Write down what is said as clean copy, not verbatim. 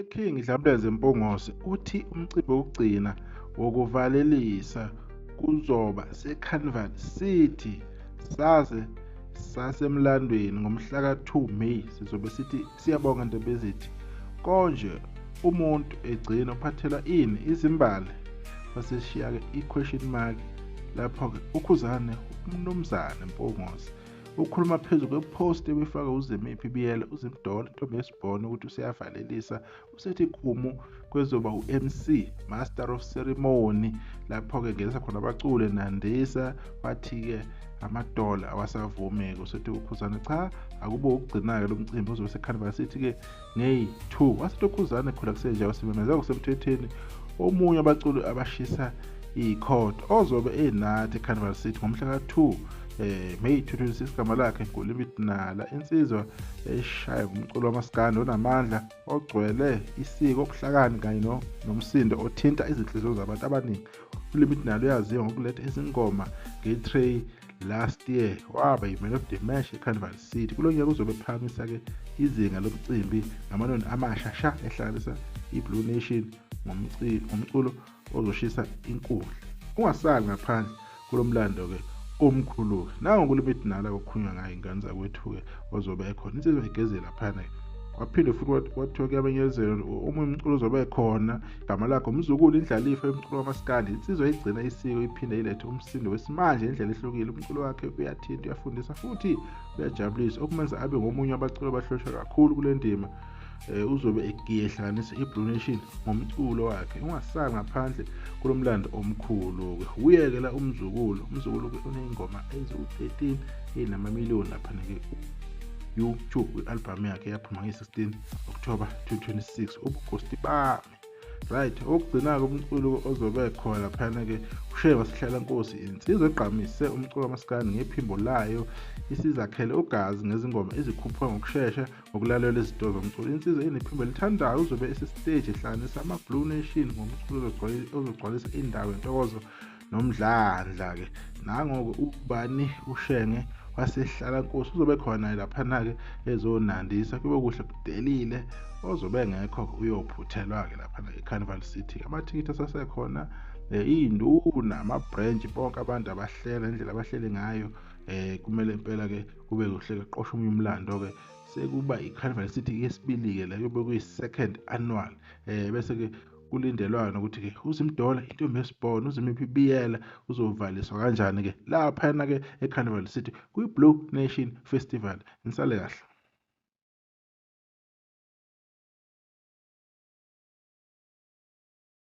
King Dlamleze Mpungose uthi umcimbi wokugcina wokuvalelisa kuzoba seCarnival City saze sasemlandweni ngomhla ka-2 May. Sizobe sithi siyabonga Ndabezitha, konje umuntu egcina uphathelwa ini izimbali, waseshiya-ke i-question mark lapho-ke uKhuzani uMnumzane Mpungose ukhuluma phezu kwepost ebifakwe uZimiphi Biyela uZimdollar intombi yesibhono ukuthi useyavalelisa, usethi khumu kwezoba u-MC Master of Ceremony lapho-ke ngenisa khona abaculi nandisa, wathi-ke amadola awasavumi-ke. Usethi uKhuzani cha, akube ukugcina-ke lo mcimbi uzobe seCarnival City-ke ngeyi-2. Wasethi uKhuzani khona kusenje wasimemezela kusemthethweni omunye abaculi abashisa ikhotho ozobe enathi eCarnival City ngomhla ka-2 May 2026. Igama lakhe nguLimit Nala, insizwa eshaya ngumculo wamaskandi onamandla ogcwele isiko, ubuhlakani kanye nomsindo othinta izinhliziyo zabantu abaningi. ULimit Nala uyaziwa ngokuletha izingoma nge-tray. Last year waba yi-man of the match eCarnival City. Kulo nyaka uzobe ephakamisa-ke izinga lomcimbi ngamanoni amasha sha, ehlanganisa i-Blue Nation ngomculo ozoshisa inkundla. Ungasali ngaphandle kulo mlando-ke omkhulu-ke. Nangu kuLimit Nala kukhulunywa ngayo, ingane zakwethu-ke, ozobe ekhona, insizwa igeze laphana-ke. Waphinde futhi kwathiwa kuyamenyezelwa omunye umculo ozobe ekhona, igama lakhe uMzukulu, indlalifa yomculo wamaskandi, insizwa igcina isiko iphinde ilethe umsindo wesimanje ngendlela ehlukile. Umculo wakhe uyathinta, uyafundisa futhi uyajabulisa, okumenza abe ngomunye wabaculi abahlonishwa kakhulu kule ndima. Uzobe egiye ehlanganisa i-Blue Nation ngomculo wakhe. Ungasali ngaphandle kulo mlando omkhulu-ke. Uyeke la uMzukulu, uMzukulu-ke uney'ngoma eziwu-13 ey'namamiliyoni laphana-ke YouTube. I-albhamu yakhe yaphuma nge-16 October 2026, Ubugosti Bami. Right, okugcina-ke umculo ozobe khona laphana-ke uSheva Sihlala Nkosi, insizwa egqamise umculo wamaskandi ngephimbo layo, isizakhele ugazi ngezingoma ezikhuphuka ngokushesha ngokulalela izinto zomculo. Insizwa enephimbo elithandayo uzobe esesiteji ehlanganisa ama-Blue Nation ngomculo ozogcwalisa indawo yentokozo nomdlandla-ke. Nango-ke ubani uShenge wasehlala Nkosi uzobe khona laphana-ke ezonandisa, kube kuhle kudelile. Ozobe engekho uyophuthelwa-ke laphana e-Carnival City. Amathikithi asasekhona, iy'nduna, ama-branch, bonke abantu abahlela indlela abahlele ngayo, kumele impela-ke kube kuhle, kuqoshwe omunye umlando-ke. Sekuba i-Carnival City yesibili-ke la, kuyobe kuyi-second annual, bese-ke kulindelwana ukuthi-ke uZimdollar intombi yesibhono uZimiphi Biyela uzovaliswa kanjani-ke laphayana-ke e-Carnival City kwi-Blue Nation Festival. Nisale kahle.